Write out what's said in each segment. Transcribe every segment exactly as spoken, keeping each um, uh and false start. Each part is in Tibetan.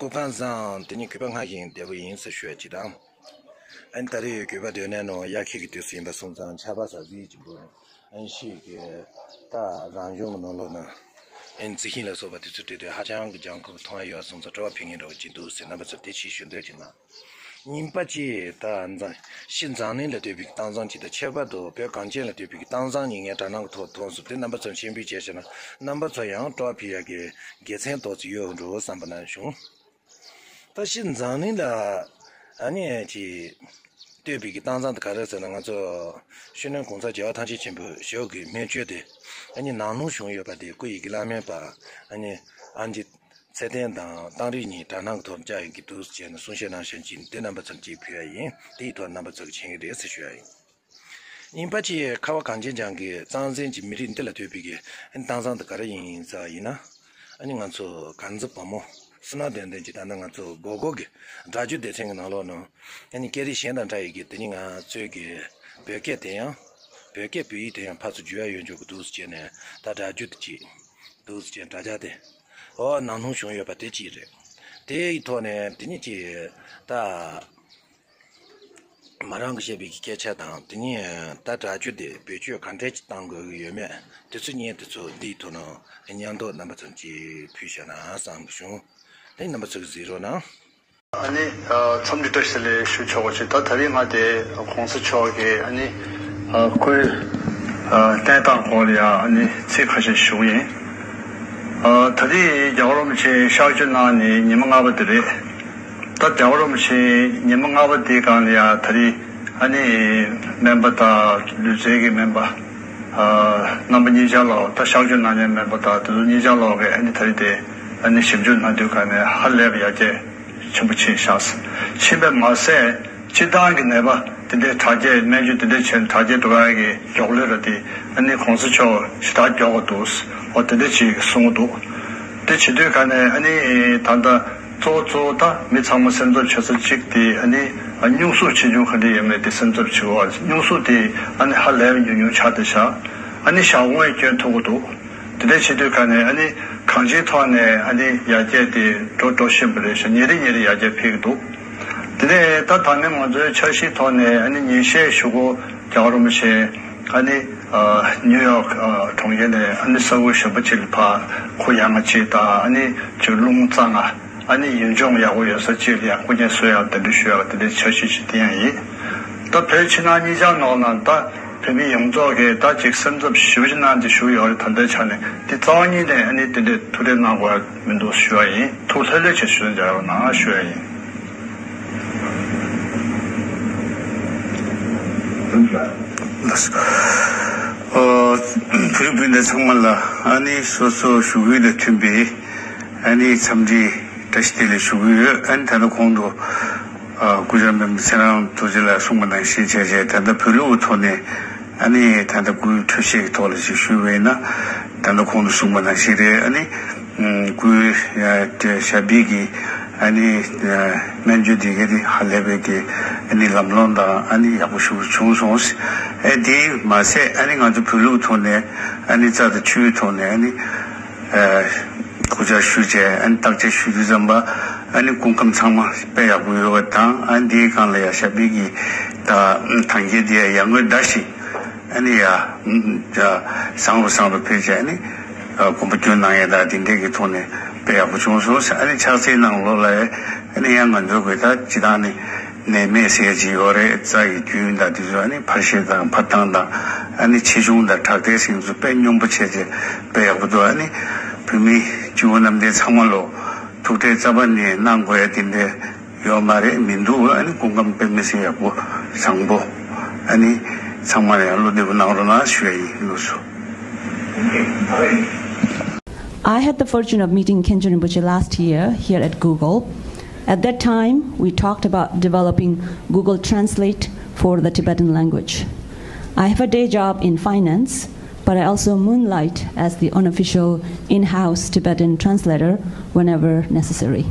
ཐུགས་ཕན་བཟང་། དེ་ནི་གུས་པ་སྔར་བཞིན་བདེ་པོ་ཡིན་ཟེར་ཞུ་ཡ་ཅིག་དང་། ཨ་ནི་ད་རེས་གུས་པ་སྡོད་གནས་ནང་དབྱར་ཁའི་དུས་སུ་ཡིན་པ་སོང་ཙང་ཆར་པ་ཟ་ཟིག་ཅིག་འབབ། ཨ་ནི་ཤིག་གི་ད་རང་བྱུང་གི་ནང་ལོགས་ན་ཨ་ནི་རྩི་ཤིང་ལ་སོགས་པ་དེ་ཚོ་བྲིས་ཏེ་ཧ་ཅང་གི་ལྗང་ཁུ་མཐོང་ཡ་ཡོད་སོང་ཙང་སྤྲོ་བ་ཕན་ངེས་འདྲ་བོ་ཅིག་འདུག་ཟེར་རྣམ་པ་ཚོར་དེ་ཅིག་ཞུ་འདོད་ཀྱི་ན། གཉིས་པ་ཅིག་ད་འཛམ་ཕྱི་འཛམ་གླིང་ལ་ལྟོས་པའི་གཏམ་བཟང་ཅིག་དང་ཁྱད་པར་དུ་བོད་གངས་ཅན་ལ་ལྟོས་པའི་གཏམ་བཟང་ཉིད་ངས་དྲ་སྣང་གི་ཐོག་མཐོང་སོང་། དེ་རྣམ་པ་ཚོར་མཁྱེན་པའི་ཆེད་བྱས་ན་རྣམ་པ་ཚོ་ཡང་སྤྲོ་བ་ཕུལ་ཡག་གི་དགེ་མཚན་ཏོག་ཙམ་ཡོད་འགྲོ་བསམ་པ་ན་བྱུང་། ད་ཕྱི་འཛམ་གླིང་ལ་ཨ་ནི་ཅིག་ལྟོས་པའི་གི་གཏམ་བཟང་དེ་ག་རེ་ཟེར་ན། ང་ཚོ་སྤྱི་ནོར་གོང་ས་རྒྱལ་བ་ཐམས་ཅད་མཁྱེན་པའི་ཞབས་ཀྱི་སྨན་བཅོས་དེ་ཨ་ནི་ནང་ལྷུང་བྱུང་ཡོད་པ་དེ་སྐུ་ཡི་གི་བླ་སྨན་པ་ཨ་ནི་ཨ་འདི་ཚེ་བརྟན་དང་གཏམ་རིག་གཉིས་དྲ་སྣང་གི་ཐོག་བཅར་ཡོང་གི་འདུག་ཅེས་ནས་གསུང་བཤད་གནང་བཞིན་ཅིག་འདི་རྣམ་པ་ཚོར་ཅིག་ཕུལ་ཡ་ཡིན། དེའི་ཐོག་རྣམ་པ་ཚོ་གིས་མཁྱེན་གྱི་རེད་ཟེར་ཞུ་ཡ་ཡིན། གཉིས་པ་ཅིག་ཁ་བ་གངས་ཅན་ལྗོངས་ཀྱི་གཙང་གསེང་གི་མི་རིགས་འདི་ལ་ལྟོས་པའི་གི་གཏམ་བཟང་དེ་ག་རེ་ཡིན་ཟེར་བ་ཡིན་ན། ཨ་ནི་ང་ཚོ་གངས་འཛིན་བུ་མོ་བསོད་ནམས་བསྟན་འཛིན་གྱིས་ད་ལྟ་ང་ཚོ་སྒོར་སྒོར་གྱི་སྒྲ་བསྒྱུར་སྡེ་ཚན་གྱི་ནང་ལོགས་ནང་ཨ་ནི་སྐད་རིགས་གཞན་དང་འདྲ་ཡི་གི་དེ་ནི་ང་ཚོའི་གི་བོད་སྐད་དེ་ཡང་བོད་སྐད་བོད་ཡིག་དེ་ཡང་ཕར་ཚུར་བསྒྱུར་ཡ་ཡོད་འཇོག་གི་འདུག་ཟེར་བྱས་ནས་ད་སྒྲ་བསྒྱུར་དེ་ཅིག་འདུག་ཟེར་བྱས་དྲ་རྒྱ་དེ་འོ་ནང་ལྷུང་བྱུང་ཡོད་པ་དེ་ཅིག་རེད། དེའི་ཐོག་ནས་དེ་ནི་ཅིག་ད། མོ་རང་གིས་བཤད་པའི་སྐད་ཆ་དང་དེ་ནས་ད་སྒྲ་བསྒྱུར་དེ་བེད་སྤྱོད་ག་འདྲས་ཅིག་གཏང་དགོས་ཀྱི་ཡོད་མེད་དེ་ཚོ་གཉིས་དེ་ཚོ་འདིའི་ཐོག་ནས་མཉམ་དུ་རྣམ་པ་ཚོར་ཅིག་ཕུལ་བཞག་ན་བསམ་གྱི་བྱུང་། དེ་རྣམ་པ་ཚོ་གིས་གཟིགས་རོགས་གནང་། ཨ་ནི་འཚམས་འདྲི་བཀྲ་ཤིས་བདེ་ལེགས་ཞུ་ཆོག་པ་ཅིག་ད་ད་རིང་ང་དེ་གོང་ས་མཆོག་གིས་ཨ་ནི་སྐུའི་བསྟན་སྟངས་སྐོར་ལ་ཡང་ཨ་ནི་ཚིག་ཁ་ཤས་ཞུ་གི་ཡིན། ད་རེས་རྒྱལ་བ་རིན་པོ་ཆེ་གཤགས་བཅོས་གནང་ནས་ཉི་མ་ལྔ་པ་དེ་རེད། ད་རྒྱལ་བ་རིན་པོ་ཆེ་ཉི་མ་ལྔ་པ་དེའི་སྒང་ལ་ཡང་ད་རེས་ཨ་ནི་སྨན་པ་དང་ལུས་རྩལ་གྱི་སྨན་པ་རྣམ་པ་གཉིས་ཆར་ལོག་ད་གཤགས་བཅོས་གནང་མཁན་སྨན་པ་དང་དེ་ཚོ་གཉིས་ཆར་ལོག་གིས་ཨ་ནི་ད་རེས་དེ་ཨ་ནི་ཞིབ་འཇུག་གནང་དུས་སྒང་ནས་ཧ་ལས་པའི་ཡར་རྒྱས་ཆེན་པོ་ཕྱིན་བཞག་ཕྱིན་པས་མ་ཟད། སྤྱིར་བཏང་གི་ནད་པ་དེ་འདྲའི་དྲག་སྐྱེད་སྨན་བཅོས་དེ་འདྲ་བྱས་ནས་དྲག་སྐྱེད་འགྲོ་ཡ་གི་མགྱོགས་ལོས་ར་དེ་ཨ་ནི་གོང་ས་མཆོག་ཞེ་དྲག་མགྱོགས་པོ་འདུག་འོ་དེ་འདྲ་ཅིག་གསུང་གི་འདུག་དེ་བྱེད་དུས་ག་ནས་ཨ་ནི་ད་ལྟ་གཙོ་བོ་གཙོ་བོ་ད་མི་ཚང་མ་སེམས་འཚབ་བྱེད་ས་གཅིག་དེ་ཨ་ནི་སྙུང་གཟུགས་ཆེ་ཆུང་ག་འདྲ་ཡོད་མེད་དེ་སེམས་འཚབ་བྱེད་དགོས། སྙུང་གཟུགས་དེ་ཨ་ནི་ཧ་ལས་པའི་ཉུང་ཉུང་ཆགས་བསྡད་ཤག་ཨ་ནི་ཞག་དགུ་ཡི་སྐྱོན་ཐུབ་ཀྱི་འདུག་དེ་འདྲ་བྱེད་དུས་ག་ནས་ཨ་ནི་གང་ཅིའི་ཐོག་ནས་ཨ་ནི་ཡར་རྒྱས་དེ་འགྲོ་འགྲོ་བཞིན་པ་རེད་ཤག་ཉིན་རེ་ཉིན་རེ་ཡར་རྒྱས་འཕེལ་གྱི་འདུག་དེ་ནས་ད་ད་ནི་ང་ཚོའི་འཆར་གཞིའི་ཐོག་ནས་ཨ་ནི་ཉིན་ཤས་གཞུག་གུ་རྒྱལ་བ་རིན་པོ་ཆེ་ཨ་ནི་ཨ་ནིའུ་ཡོག་ཨ་གྲོང་ཁྱེར་ནས་ཨ་ནི་ས་ཁུལ་གཞན་པ་ཅིག་ལ་ཕར་ཁོ་ཡ་ང་ཅིག་དང་ཨ་ནི་ཅིག་རླུང་རྩ་ང་ཨ་ནི་ཡུལ་ལྗོངས་ཡག་པོ་ཡོད་ས་ཅིག་ལ་ཡང་སྐུ་ངལ་གསོ་ཡག་དེ་འདྲ་ཞུ་ཡག་དེ་འདྲའི་འཆར་གཞི་ཅིག་དེ་ཡང་ཡིན། ད་བོད་ཕྱི་ནང་གཉིས་ཆར་ནང་ལ་ད་བོད་མི་ཡོངས་རྫོགས་ཀྱིས་ད་ཅིག་སེམས་འཚབ་ཞེ་པོ་ཅིག་གནང་སྟེ་བཞུགས་ཡོད་རེད། ད་ལྟའི་ཆ་ནས་འདི་རྩ་བ་ཉིད་ནས་ཨ་ནི་དེ་འདྲའི་ཐུགས་ཁྲལ་གནང་དགོས་མི་འདུག་ཞུ་བ་ཡིན། ཐུགས་ལྷོད་ལྷོད་བྱས་ཞུ་མཇལ་རོགས་གནང་ཞུ་བ་ཡིན། ཨོ། བོད་རིགས་སྤུན་ཟླ་ཚང་མ་ལ་ཨ་ནི་སོ་སོ་བཞུགས་ཡུལ་དང་མཐུན་པའི་ཨ་ནི་འཚམས་འདྲི་བཀྲ་ཤིས་བདེ་ལེགས་ཞུ་གི་ཡོད། ཨ་ནི་ད་ལྟ་གོང་དུ་ཨ་སྐུ་ཞབས་སྨན་པ་ཚེ་རིང་རྡོ་རྗེ་ལགས་གསུངས་པ་ནང་བཞིན་བྱས་བྱས་ད་ལྟ་བོད་ལུགས་ཀྱི་ཐོག་ནས་ཨ་ནི་ད་ལྟ་སྐུའི་འཕྲོད་བཞེས་ཀྱི་ཐོག་ལ་ཞིག་ཞུས་པ་ཡིན་ན་ད་ལྟ་གོང་དུ་གསུངས་པ་ནང་བཞིན་རེད། ཨ་ནི་སྐུའི་ཞབས་པད་ཀྱི་ཨ་ནི་སྨན་བཅོས་འདི་ག་དེ་ཧ་ལས་པའི་གི་ཨ་ནི་ལམ་ལྷོང་དང་ཨ་ནི་ཡག་པོ་ཞིག་བྱུང་སོང་། ཨ་དེ་མ་ཟད་ཨ་ནི་ང་ཚོ་བོད་ལུགས་ཐོག་ནས་ཨ་ནི་རྩ་དང་ཆུའི་ཐོག་ནས་ཨ་ནི། སྐུ་ཕྱག་ཞུས་བྱས་ཨ་ནི་བརྟག་དཔྱད་ཞུ་དུས་ཙམ་པ་ཨ་ནི་སྐུ་ཁམས་ཚང་མ་དཔེ་ཡག་པོ་ཡོད་པ་དང་ཨ་ནི་འདིའི་སྒང་ལ་ཡང་ཞབས་པད་ཀྱི་ད་ཐང་རྒྱལ་འདི་ཡང་ཡར་ངོའི་ཟླ་བཞིན་ཨ་ནི་ཡ་བཟང་རུ་བཟང་རུ་འཕེལ་བྱས་ཨ་ནི་དགོངས་པ་སྐྱོན་གནང་ཡས་དང་དེ་འདྲས་ཀྱི་ཐོག་ནས་དཔེ་ཡག་པོ་བྱུང་སོང་། ཨ་ནི་ཕྱག་འཚལ་གནང་ལོ་ལ་ཨ་ནི་ཡང་ང་ཚོ་གི་ད་སྤྱི་བཏང་ནི། ནད་མེད་ཟེར་གྱི་ཡོད་རེད། རྩ་ཡི་རྒྱུན་དང་དེ་ཚོ་ཨ་ནི་འཕར་ཤེས་དང་འཕར་སྟངས་དང་ཨ་ནི་ཆེ་ཆུང་དང་དྲག་དལ་ཟེར་ཚོ་དཔེ་སྙོམས་པོ་བྱས་བྱས་དཔེ་ཡག་པོ་འདུག་ཨ་ནི་བོད་མི་སྤྱི་བོ་གནམ་བསྟན་ཚང་མ་ལོ་ཐུགས་ཁྲལ་རྩ་བ་ནས་གནང་དགོས་ཡ་དེ་འདྲ་ཡོད་མ་རེད་མི་འདུག་ཨ་ནི་སྐུ་ཁམས་དཔེ་མི་སྲིད་ཡག་པོ་བཟང་པོ་ཨ་ནི་ཚང་མ་ལ་ཡང་བློ་བདེ་པོ་གནང་རོགས་གནང་ཞུ་ཡ་ཡིན་ལགས་སོ། I had the fortune of meeting Khenchen Rinpoche last year here at Google. At that time, we talked about developing Google Translate for the Tibetan language. I have a day job in finance, but I also moonlight as the unofficial in-house Tibetan translator whenever necessary.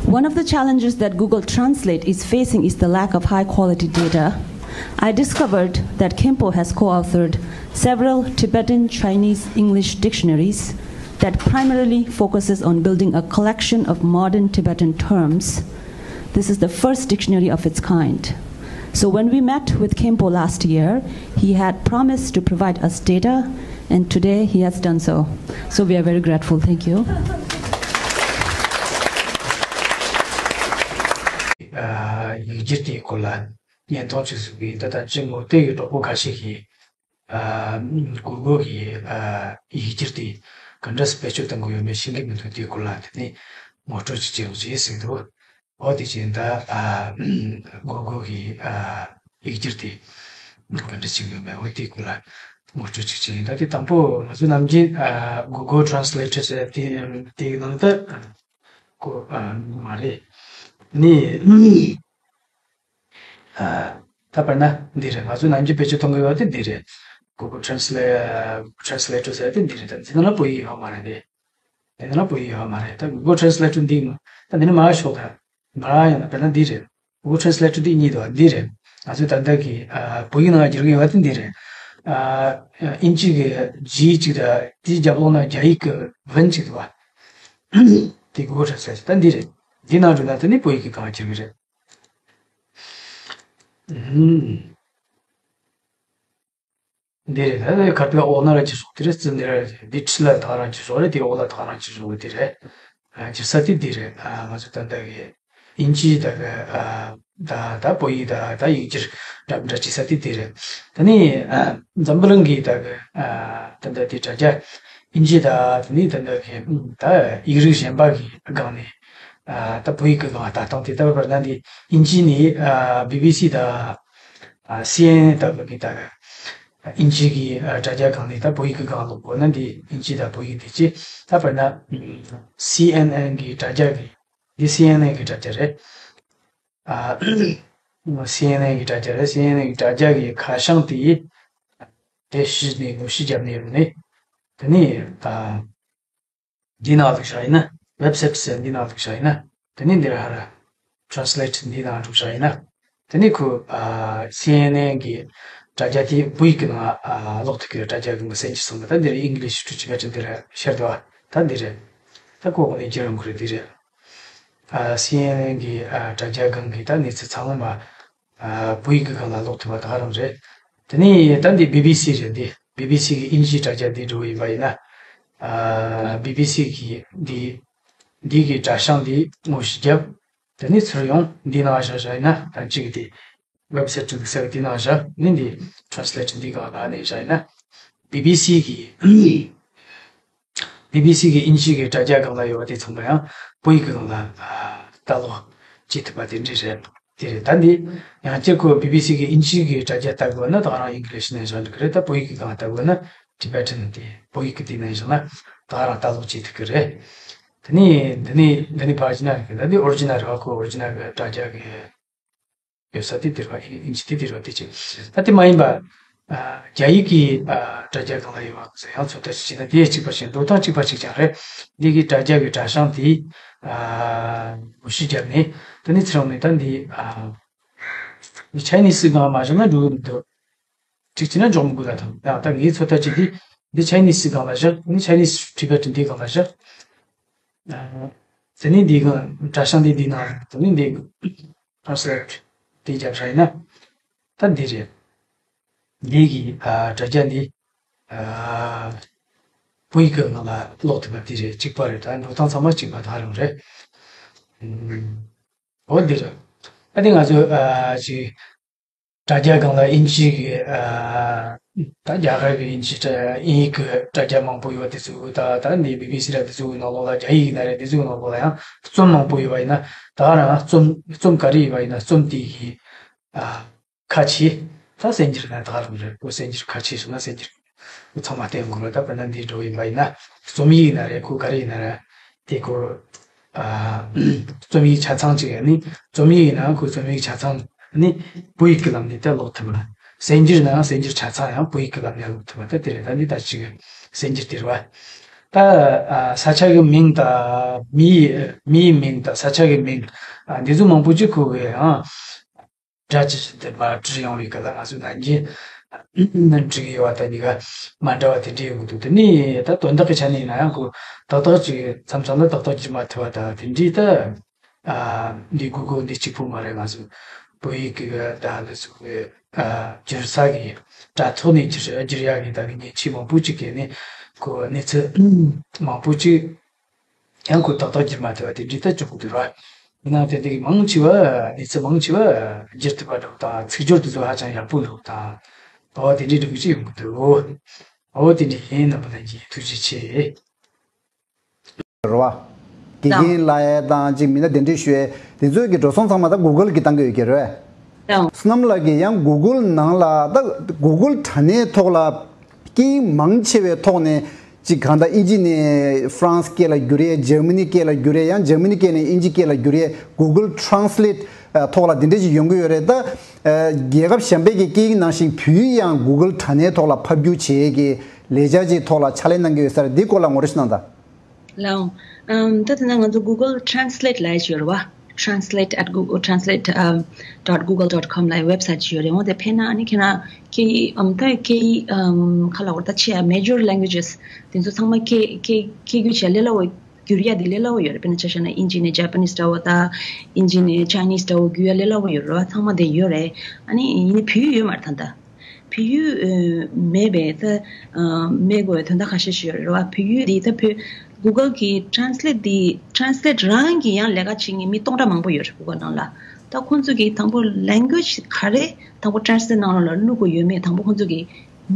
One of the challenges that Google Translate is facing is the lack of high quality data. I discovered that Khenpo has co authored several Tibetan Chinese English dictionaries, that primarily focuses on building a collection of modern Tibetan terms. This is the first dictionary of its kind. So when we met with Khenpo last year, he had promised to provide us data, and today he has done so. So we are very grateful. Thank you. ཡིག་སྒྱུར་དེའི་སྐོར་ལ་བརྙན་ཐུང་ཅིག་བཟོས་པ་ཡིན། ད་ལྟ་ཅི་མོ་དེ་ཡི་གྲོགས་པོ་ཁ་ཤས་ཀྱིས་Google གི་ཡིག་སྒྱུར་དེ་ག་འདྲ་བེད་སྤྱོད་གཏོང་གི་ཡོད་མེད་ཤེས་ཀྱི་མི་འདུག་དེའི་སྐོར་ལ་དེ་ནས་ངོ་སྤྲོད་ཅིག་བྱེད་རོགས་བྱེད་ཟེར་འདུག་འོ་དེ་བྱས་ད་Google གི་ཡིག་སྒྱུར་དེ་ག་འདྲ་བྱེད་ཀྱི་ཡོད་མེད་འོ་དེའི་སྐོར་ལ་ངོ་སྤྲོད་ཅིག་བྱེད་ཡིན། ད་དེ་དང་པོ་ང་ཚོ་ནམ་རྒྱུན་Google Translator ཟེར་དེ་དེའི་ནང་དུ་གོ་མ་རེད། ནི་ད་དཔེར་ན་འདི་རེད། ང་ཚོ་ནམ་རྒྱུན་བེད་སྤྱོད་གཏོང་གི་ཡོད་དེ་འདི་རེད། Google Translate Translator ཟེར་དེ་འདི་རེད། ད་འདི་ནང་ལ་བོད་ཡིག་ཡོད་མ་རེད་དེ། འདི་ནང་ལ་བོད་ཡིག་ཡོད་མ་རེད། ད་Google Translator འདི་ད་འདི་ནི་མ་ཤོག་ད་མ་ཡང་ན་དཔེར་ན་འདི་རེད། Google Translator འདི་གཉིས་འདུག་འདི་རེད། ང་ཚོས་ད་ལྟ་གི་བོད་ཡིག་ནང་བསྒྱུར་གི་ཡོད་དེ་འདི་རེད། དབྱིན་ཇི་གི་ཇི་གཅིག་དང་དེའི་རྒྱབ་ལོགས་ན་རྒྱ་ཡིག་གི་ཝན་གཅིག་འདུག་བ། དེ་Google Translate ད་འདི་རེད། འདི་ནང་འགྲོ་ན་དེ་ནི་བོད་ཡིག་གི་སྒང་བསྒྱུར་གི་རེད། འདི་རེད། ད་ནི་ཁ་ཏི་ལ་འོག་ན་ར་ཅི་སོགས་དེ་རེད། རྩི་འདི་ར་འདི་ཁྲི་ལ་ད་རང་ཅི་སོགས་རེད། དེ་འོག་ལ་ད་རང་ཅི་སོགས་དེ་རེད། སྒྱུར་ས་དེ་འདི་རེད། ང་ཚོ་ད་ལྟ་གི་དབྱིན་ཇི་ད་གི་ད་ད་བོད་ཡིག་ད་ད་ཡིག་སྒྱུར་འདྲ་འདྲ་བྱེད་ས་དེ་དེ་རེད། ད་ནི་འཛམ་བུ་གླིང་གི་ད་གི་ད་ལྟ་དེ་དྲ་རྒྱ་དབྱིན་ཇི་ད་དེ་ནི་ད་ལྟ་གི་ད་ཡིག་རིགས་གཞན་པ་གི་སྒང་ནས་ད་བོད་ཡིག་གི་སྒང་ལ་ལྟ་སྟངས་དེ་ལྟ་བུ་བར་ན་འདི་དབྱིན་ཇི་ནས་བི་བི་སི་ད་སི་ཨེན་ཨེན་ད་གི་ད་དབྱིན་ཇི་གི་དྲ་རྒྱ་སྒང་ནས་ད་བོད་ཡིག་གི་སྒང་ལ་བཀོད་ན་འདི་དབྱིན་ཇི་ད་བོད་ཡིག་དེ་ཅི་ད་བར་ན་སི་ཨེན་ཨེན་གི་དྲ་རྒྱ་གི་འདི་སི་ཨེན་ཨེན་གི་དྲ་རྒྱ་རེད། སི་ཨེན་ཨེན་གི་དྲ་རྒྱ་རེད། སི་ཨེན་ཨེན་གི་དྲ་རྒྱ་གི་ཁ་བྱང་དེ་དེ་གཞི་ནས་ངོ་ཤེས་བརྒྱབ་ནས་ཡོང་ནས་དེ་ནས་འདི་ནང་བླུགས་བཞག་ཡིན་ན་ཝེབ་སའིཊ་ཟེར་འདི་ནང་བླུགས་བཞག་ཡིན་ན་དེ་ནས་འདིར་ཧ་ར་ཊྲན་སི་ལེ་ཊི་འདི་ནང་བླུགས་བཞག་ཡིན་ན། དེ་ནས་ཁོ་སི་ཨེན་ཨེན་གི་དྲ་རྒྱ་དེ་བོད་ཡིག་གི་ནང་ལོག་ཐུབ་ཀྱི་རེད། དྲ་རྒྱ་གི་མི་སེམས་ཀྱི་སོང་ད་འདིར་English to Tibetan འདིར་ཤར་འདུག་ཨ། ད་འདི་རེད། ད་ཁོ་གོང་ནས་བརྗོད་ཡོང་གི་རེད། འདི་རེད། སི་ཨེན་ཨེན་གི་དྲ་རྒྱ་སྒང་གི་ད་གནས་ཚུལ་ཚང་མ་བོད་ཡིག་གི་སྒང་ལ་ལོག་ཐུབ་པ་ད་ག་རང་རེད། དེ་ནས་ད་འདི་བི་བི་སི་རེད། འདི་བི་བི་སི་གི་དབྱིན་ཇིའི་དྲ་རྒྱ་འདི་འགྲོ་གི་ཡིན་པ་ཡིན་ན། བི་བི་སི་གི་འདི་འདི་གི་དྲ་བྱང་འདི་ངོ་ཤེས་བརྒྱབ། དེ་ནས་ཚུར་ཡོང་འདི་ནང་བཞག་བཞག་ཡིན་ན་ད་གཅིག་གི་དེ་ཝེབ་སའིཊ་འདི་གསལ་འདི་ནང་བཞག་ནི་འདི་ཊྲན་སི་ལེ་ཊི་འདི་གང་ལ་ནས་བཞག་ཡིན་ན་བི་བི་སི་གི་བི་བི་སི་གི་དབྱིན་ཇི་གི་དྲ་རྒྱ་སྒང་ལ་ཡོད་པ་དེ་ཚང་མ་ཡང་བོད་ཡིག་གི་སྒང་ལ་ལྟ་ཀློག་བྱེད་ཐུབ་པ་དེ་འདྲ་རེད། དེ་རེད། ད་འདི་ཡང་བསྐྱར་ཁོ་བི་བི་སི་གི་དབྱིན་ཇི་གི་དྲ་རྒྱ་ལྟ་དགོས་ན་ད་ག་རང་ཨིང་ལིཤ་ནས་བཞག་འགྲིག་གི་རེད། ད་བོད་ཡིག་གི་སྒང་ལ་ལྟ་དགོས་ན་ཊི་བེ་ཊན་དེ་བོད་ཡིག་གི་དེ་ནས་བཞག་ན་ད་ག་རང་ལྟ་ཀློག་བྱེད་ཐུབ་ཀྱི་རེད། དེ་ནས་འདི་ནས་འདི་ནས་ཕར་ཕྱིན་ན་རེད། ད་འདི་ཨོ་རི་ཇི་ནལ་རེད་བ། ཁོ་ཨོ་རི་ཇི་ནལ་གི་དྲ་རྒྱ་གི་ཡོད་ས་དེ་དེ་རེད་བ། དབྱིན་ཇི་དེ་དེ་རེད་བ། དེ་ཅིག་ད་དེ་མ་ཡིན་པ། རྒྱ་ཡིག་གི་དྲ་རྒྱ་གང་ལ་ཡོད་བ་ཟེར་ཡང་ཚོད་ལྟ་ཞིག་བྱས་ན་དེ་གཅིག་པ་ཞིག་འགྲོ་སྟངས་གཅིག་པ་གཅིག་ཀྱང་རེད། འདི་གི་དྲ་རྒྱ་གི་དྲ་བྱང་དེ་ངོ་ཤེས་བརྒྱབ་ནས་དེ་ནས་ཚུར་ཡོང་ནས་ད་འདི་ཆའི་ནིས་སི་སྒང་མ་བཞག་ན་འགྲོ་གི་མི་འདུག་གཅིག་བྱས་ན་འཇོག་མི་དགོས་ད་དང་། ཡང་ད་ངའི་ཚོད་ལྟ་བྱེད་དུས་འདི་ཆའི་ནིས་སི་སྒང་ལ་བཞག་ནི་ཆའི་ནིས་ཊི་བེ་ཊན་འདི་སྒང་ལ་བཞག་དེ་ནས་འདི་གི་དྲ་བྱང་འདི་འདི་ནང་དེ་ནས་འདི་ཊྲན་སི་ལེ་ཊི་འདི་རྒྱབ་བཞག་ཡིན་ན་ད་འདི་རེད། འདི་གི་དྲ་རྒྱ་འདི་བོད་ཡིག་གི་ནང་ལ་ཀློག་ཐུབ་པ་འདི་རེད། གཅིག་པ་རེད། ད་འགྲོ་སྟངས་ཚང་མ་གཅིག་པ་ད་རང་རེད། འོ་འདི་རེད། ཨ་ནི་ང་ཚོས་ཅིག་དྲ་རྒྱ་སྒང་ལ་དབྱིན་ཇི་གི་ད་རྒྱ་གར་གི་དབྱིན་ཇི་དྲ་དབྱིན་ཡིག་གི་དྲ་རྒྱ་མང་པོ་ཡོད་པ་དེ་ཚོ་ད་ད་ནི་བི་བི་སི་ར་དེ་ཚོའི་ནང་ལོགས་ལ་རྒྱ་ཡིག་ཡིན་ན་རེད། དེ་ཚོའི་ནང་ལོགས་ལ་ཡང་རྩོམ་མང་པོ་ཡོད་པ་ཡིན་ན་ད་ག་རང་རྩོམ་རྩོམ་ག་རེ་ཡོད་པ་ཡིན་ན་རྩོམ་དེ་གི་ཁ་ཕྱེ། ད་གསར་འགྱུར་ན་ད་ག་རང་རེད། ཁོ་གསར་འགྱུར་ཁ་ཕྱེ་སོང་ན་གསར་འགྱུར་ཁོ་ཚང་མ་བསྟན་དགོས་རེད། ད་དཔེར་ན་འདི་འགྲོ་ཡིན་པ་ཡིན་ན་རྩོམ་ཡིག་ཡིན་ན་རེད། ཁོ་ག་རེ་ཡིན་ན་རེད། དེ་ཁོ་རྩོམ་ཡིག་ཆ་ཚང་གཅིག་ཡིན་ནི་རྩོམ་ཡིག་ཡིན་ན་ཁོ་རྩོམ་ཡིག་ཆ་ཚང་ནི་བོད་ཡིག་གི་ལམ་ནས་ད་ཀློག་ཐུབ་པ། གསར་འགྱུར་ན་གསར་འགྱུར་ཆ་ཚང་ཡང་བོད་ཡིག་གི་ལམ་ནས་ཀློག་ཐུབ་པ། ད་དེ་རེད། ད་འདི་ད་ཅིག་གསར་འགྱུར་དེ་རེད་བ། ད་ས་ཆ་གི་མིང་དང་མིའི་མིའི་མིང་དང་ས་ཆ་གི་མིང་འདི་ཚོ་མང་པོ་ཅིག་ཁོ་གི་ཡང་སྒྲ་ཇི་བཞིན་དུ་མར་བྲིས་ཡོང་བའི་སྐབས་ལ་ང་ཚོས་ནམ་རྒྱུན་ འབྲི་གི་ཡོད་པ་དང་གཉིས་ཀ་མ་འདྲ་བ་དེ་འདྲ་ཡོང་གི་འདུག་དེ་ནས་ད་དོན་དག་གི་ཆ་ནས་ཡིན་ན་ཡང་ཁོ་ཏག་ཏག་ཅིག་མཚམས་མཚམས་ལ་ཏག་ཏག་འགྱུར་མ་ཐུབ་པ་དང་དེ་འདྲའི་ད། ཨ། འདི་གུ་གུལ་འདི་གཅིག་པུ་མ་རེད། ང་ཚོ་བོད་ཡིག་གི་ད་ལ་སུ་གི་ཨ་བསྒྱུར་ས་གི་དྲ་ཐོག་ནས་བསྒྱུར་བསྒྱུར་ཡག་གི་ད་གི་མཉེན་ཆས་མང་པོ་ཅིག་གི་ནི་ཁོ་གནས་ཚུལ་མང་པོ་ཅིག་ཡང་ཁོ་ཏག་ཏག་བསྒྱུར་མ་ཐུབ་པ་དེ་འདྲའི་ད་བྱུང་གི་འདུག་ར། ཡིན་ནའང་དེ་འདི་གི་མང་ཆེ་བ་གནས་ཚུལ་མང་ཆེ་བ་བསྒྱུར་ཐུབ་པ་འདྲ་བོ་དང་ཚིག་སྦྱོར་དེ་ཚོ་ཧ་ཅང་ཡག་པོ་འདུག་དང་། འོ་དེ་འདྲའི་འདྲ་བོ་ཅིག་ཡོང་གི་འདུག་འོ་དེ་འདྲ་ཡིན། རྣམ་པ་ལྷན་རྒྱས་ཐུགས་རྗེ་ཆེ། རེད་བ། དགེ་རྒན་ལབ་ཡ་དང་ཅིག་མི་སྣ་གདན་འདྲེན་ཞུ་ཡས་དེ་ཚོའི་གི་འགྲོ་སོང་ཚང་མ་ད་གུ་གུལ་གི་བཏང་གི་ཡོད་ཀྱི་རེད། ལགས། བསོད་ནམས་ལགས་ཀྱིས་ཡང་གུ་གུལ་ནང་ལ་ད་གུ་གུལ་དྲ་གནས་ཐོག་ལ་སྐད་ཡིག་མང་ཆེ་བའི་ཐོག་ནས་ཅིག་གང་ལྟར་ཨིན་ཇི་ནས་ཧྥ་རན་སི་སྐད་ལ་བསྒྱུར་ཡས། འཇར་མ་ནི་སྐད་ལ་བསྒྱུར་ཡས། ཡང་འཇར་མ་ནི་སྐད་ནས་ཨིན་ཇི་སྐད་ལ་བསྒྱུར་ཡས། Google Translate ཐོག་ལ་འདི་འདྲ་ཞིག་ཡོང་གི་ཡོད་རེད། ད་རྒྱལ་ཁབ་གཞན་པའི་གི་སྐད་ཡིག་ནང་བཞིན་བོད་ཡིག་ཡང་གུ་གུལ་དྲ་གནས་ཐོག་ལ་ཕབ་བསྒྱུར་བྱེད་ཡས་ཀྱི་ལས་འཆར་ཅིག་ཐོག་ལ་ཕྱག་ལས་གནང་གི་ཡོད་ས་རེད། འདི་སྐོར་ལ་ངོ་སྤྲོད་ཞིག་གནང་དང་། ལགས། ཨམ། ད་དེ་ན་ང་ཚོ་Google Translate ལབ་ཡས་ཅིག་ཡོད་རེད་བ། translate at google translate dot google dot com ལབ་ཡས་ཝེབ་སའིཊ་ཅིག་ཡོད་རེད། འོ་དེ་ཕེབས་ན་ཨ་ནི་ཁྱེད་རང་སྐད་ཡིག་ཨམ། ད་སྐད་ཡིག་ཨམ། ག་ལབ་དགོས་རེད། ད་ཆེ་ཡ་major languages དེ་ཚོ་ཚང་མ་སྐད་སྐད་སྐད་སྒྱུར་བྱེད་ཡ་ལས་སླ་བོ། བསྒྱུར་ཡ་དེ་ལས་སླ་བོ་ཡོད་རེད། དཔེར་ན་ཆ་བཞག་ན་ཨིན་ཇི་ནས་ཇ་པ་ནིས་འདྲ་བོ་དང་། ཨིན་ཇི་ནས་ཅའི་ནིས་འདྲ་བོ་བསྒྱུར་ཡ་ལས་སླ་བོ་ཡོད་རེད་བ། ཚང་མ་དེ་ཡོད་རེད། ཨ་ནི་ཡིན་ནའི་བོད་ཡིག་ཡོད་མ་རེད་ད་ལྟ། བོད་ཡིག་ཨ་མེད་པའི་ད་ཨ་མེད་དགོས་པའི་དོན་དག་ཁ་ཤས་ཤིག་ཡོད་རེད་བ། བོད་ཡིག་འདི་ད་བོད་Google གི་Translate འདི་Translate རང་གི་ཡང་ལས་ཀ་བྱེད་མཁན་མི་སྟོང་ཕྲག་མང་པོ་ཡོད་རེད་Google ནང་ལ། ད་ཁོང་ཚོ་གི་དང་པོ་language ག་རེ་དང་པོ་Translate ནང་ལ་བླུག་དགོས་ཡོད་མེད་དང་པོ་ཁོང་ཚོ་གི་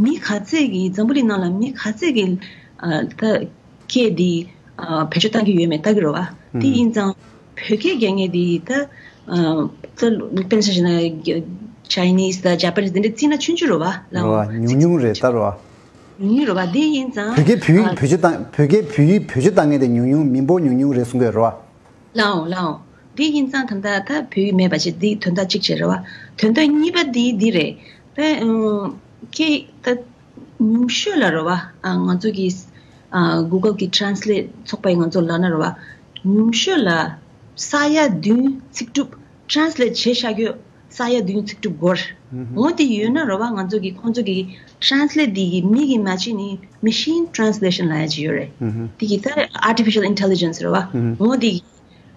མི་ག་ཚད་ཀྱི་འཛམ་བུ་གླིང་ནང་ལ་མི་ག་ཚད་ཀྱི་ཨ་ད་སྐད་འདི་ཨ་བེད་སྤྱོད་བཏང་གི་ཡོད་མེད་ལྟ་གི་རེད་བ། དེ་ཡིན་ཙང་བོད་སྐད་རྒྱག་མཁན་འདི་ད་ཨ་ད་དཔེར་ན་ཆ་བཞག་ན་ཅའི་ནིས་དང་ཇ་པ་ནིས་འདི་འདྲ་བརྩིས་ན་ཆུང་ཆུང་རེད་བ། ལགས་འོང་། ཉུང་ཉུང་རེད་ད་རེད་བ། ཉུང་ཉུང་རེད་བ། དེ་ཡིན་ཙང་བོད་སྐད་བོད་ཡིག་ཨ་བེད་སྤྱོད་བཏང་བོད་སྐད་བོད་ཡིག་བེད་སྤྱོད་བཏང་མཁན་དེ་ཉུང་ཉུང་མི་འབོར་ཉུང་ཉུང་རེད་གསུང་གི་ཡོད་རེད་བ། ལགས་འོང་། ལགས་འོང་། དེ་ཡིན་ཙང་ད་ལྟ་ད་བོད་ཡིག་མེད་པ་ཅིག་འདི་དོན་དག་གཅིག་བྱས་རེད་བ། དོན་དག་གཉིས་པ་འདི་འདི་རེད། ད་ཨ་ཁྱེད་ད་ཉུང་ཤོས་ལ་རེད་བ། ཨ་ང་ཚོ་གི་ཨ་Google གི་Translate ཚོགས་པས་ང་ཚོ་ལབ་ན་རེད་བ། ཉུང་ཤོས་ལ་ས་ཡ་བདུན་ཚིག་གྲུབ་Translate བྱས་བཞག་ཡོད། ས་ཡ་བདུན་ཚིག་གྲུབ་འགོར། འོ་དེ་ཡོད་ན་རེད་བ། ང་ཚོ་གི་ཁོང་ཚོ་གི་Translate འདི་གི་མི་གི་མ་བྱས་ནི་Machine Translation ལབ་ཡ་ཅིག་ཡོད་རེད། དེ་གི་ད་Artificial Intelligence རེད་བ། འོ་དེ་གི་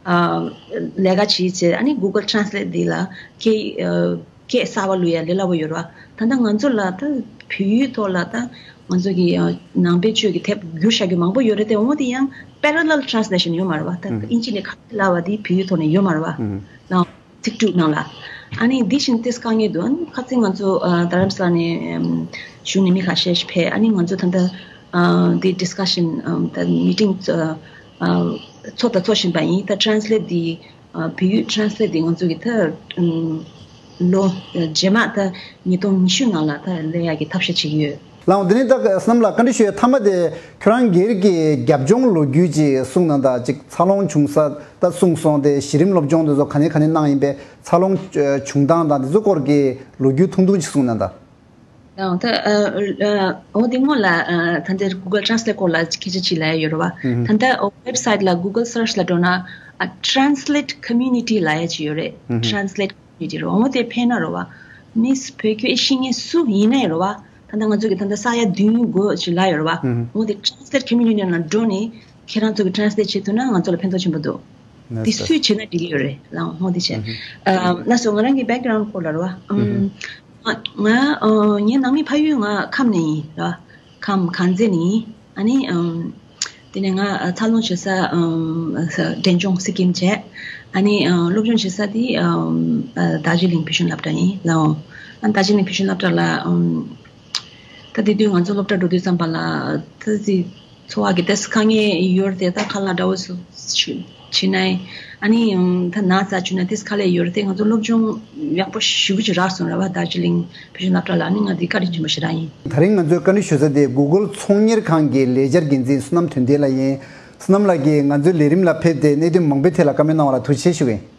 ཨ་ལས་ཀ་བྱེད་ཚེ་ཨ་ནི་Google Translate འདི་ལ་སྐད་ཨ་སྐད་གསར་བ་བླུག་ཡ་ལས་སླ་བོ་ཡོད་རེད་བ། ད་ལྟ་ང་ཚོ་ལ་ད་བོད་ཡིག་ཐོག་ལ་ད་ང་ཚོ་གི་ཨ་ནང་པའི་ཆོས་ཀྱི་དེབ་བསྒྱུར་བཞག་རྒྱུ་མང་པོ་ཡོད་རེད་དེ། འོ་དེ་ཡང་Parallel Translation ཡོད་མ་རེད་བ། ད་ཨིན་ཇི་ནས་ག་རེ་ལབ་པ་དེ་བོད་ཡིག་ཐོག་ནས་ཡོད་མ་རེད་བ། ལགས་འོང་། ཚིག་གྲུབ་ནང་ལ། ཨ་ནི་འདི་བཞིན་ཏེ་དཀའ་ངལ་འདུག་ཨ་ནི་ཁ་སང་ང་ཚོ་ཨ་རྡ་རམ་ས་ལ་ནས་ཨམ་གཞུང་ནས་མི་ཁ་ཤས་ཤིག་ཕེབས། ཨ་ནི་ང་ཚོ་ད་ལྟ་ཨ་འདི་discussion ཨམ་ད་meeting ཨ་ཚོགས་དང་ཚོགས་བཞིན་པ་ཡིན། ད་translate འདི་ཨ་བོད་ཡིག་translate འདི་ང་ཚོ་གི་ད་ཨམ་ལོ་རྗེས་མ་ད་ཉིས་སྟོང་ཉི་ཤུ་ནང་ལ་ད་སླེབས་ཡག་གི་ཐབས་ཤེས་བྱེད་ཀྱི་ཡོད། ལགས་འོང་། དེ་ནས་ད་བསོད་ནམས་ལགས་བཀའ་འདྲི་ཞུ་ཡ་མཐའ་མ་དེ། ཁྱོད་རང་སྒེར་གྱི་རྒྱབ་ལྗོངས་ལོ་རྒྱུས་ཅིག་གསུངས་གནང་དང་། ཅིག་འཚར་ལོངས་བྱུང་ས་ད་གསུངས་སོང་སྟེ། གཞི་རིམ་སློབ་སྦྱོང་དེ་ཚོ་ག་ནས་ག་ནས་གནང་ཡིན་པས། འཚར་ལོངས་བྱུང་སྟངས་དང་དེ་ཚོ་སྐོར་གྱི་ལོ་རྒྱུས་ཐུང་ཐུང་ཅིག་གསུངས་གནང་དང་། ལགས་འོང་། ད་ཨ་ཨ་འོ་དེ་སྔོན་ལ་ཨ་ད་ལྟའི་Google Translate སྐོར་ལ་སྐད་ཆ་ཅིག་ལབ་ཡ་ཡོད་རེད་བ། ད་ལྟ་ཨོ་website ལ་Google search ལ་འགྲོ་ན་ཨ་Translate Community ལབ་ཡ་ཅིག་ཡོད་རེད། Translate Community རེད། འོ་དེ་ཕེབས་ན་རེད་བ། མི་བོད་སྐད་ཤེས་མཁན་སུ་ཡིན་ནའི་རེད་བ། ད་ལྟ་ང་ཚོ་གི་ད་ལྟ་ས་ཡ་བདུན་དགུ་ཅིག་ལབ་ཡོད་རེད་བ། འོ་དེ་Translate Community ནང་ལ་འགྲོ་ནས་ཁྱེད་རང་ཚོ་གི་translate བྱེད་ཐུབ་ན་ང་ཚོ་ལ་ཕན་ཐོགས་ཆེན་པོ་འདུག་དེ་སུས་བྱེད་ན་འགྲིག་གི་ཡོད་རེད། ལགས་འོང་། འོ་དེ་བྱས། ཨ་ན་སོ་ང་རང་གི་background སྐོར་ལ་རེད་བ། ཨམ་ང་ང་ཨ་ངའི་ནང་མི་ཕ་ཡུལ་ང་ཁམས་ནས་ཡིན་རེད་བ། ཁམས་དཀར་མཛེས་ནས་ཡིན། ཨ་ནི་ཨམ་དེ་ནས་ང་ཨ་འཚར་ལོངས་བྱེད་ས་ཨམ་འབྲས་ལྗོངས་སི་ཀིམ་བྱས། ཨ་ནི་ཨ་སློབ་སྦྱོང་བྱེད་ས་དེ་ཨམ་ཨ་རྡོ་རྗེ་གླིང་བོད་གཞུང་སློབ་གྲྭ་ཡིན། ལགས་འོང་། ཨ་རྡོ་རྗེ་གླིང་བོད་གཞུང་སློབ་གྲྭ་ལ་ཨམ་ད་དེ་དུས་ང་ཚོ་སློབ་གྲྭ་འགྲོ་དུས་ཙམ་པ་ལ་ད་དེ་འཚོ་བ་གི་ད་དཀའ་ངལ་ཡོད་རེད་དེ། ད་ཁ་ལག་འདྲ་བོ་སུ་བྱེད་ན་ཨ་ནི་ད་ན་ཚ་བྱུང་ན་དེ་དཀའ་ལས་ཡོད་རེད་དེ། ང་ཚོ་སློབ་སྦྱོང་ཡག་པོ་ཞེ་པོ་ཅིག་རག་སོང་རེད་བ། རྡོ་རྗེ་གླིང་བོད་གཞུང་སློབ་གྲྭ་ལ། ཨ་ནི་ང་འདི་བཀའ་དྲིན་ཆེན་པོ་ཞེ་དྲག་ཡིན། ད་རིང་ང་ཚོའི་བཀའ་འདྲི་ཞུ་ས་དེ་Google ཚོང་གཉེར་ཁང་གི་ལས་འཆར་འགན་འཛིན་བསོད་ནམས་དོན་ལྡན་ལགས་ཡིན། བསོད་ནམས་ལགས་ཀྱིས་ང་ཚོའི་ལས་རིམ་ལ་ཕེབས་ཏེ་གནད་དོན་མང་པོའི་ཐད་ལ་བཀའ་མོལ་གནང་བ་ལ་ཐུགས་རྗེ་ཆེ་ཞུ་གི་ཡིན།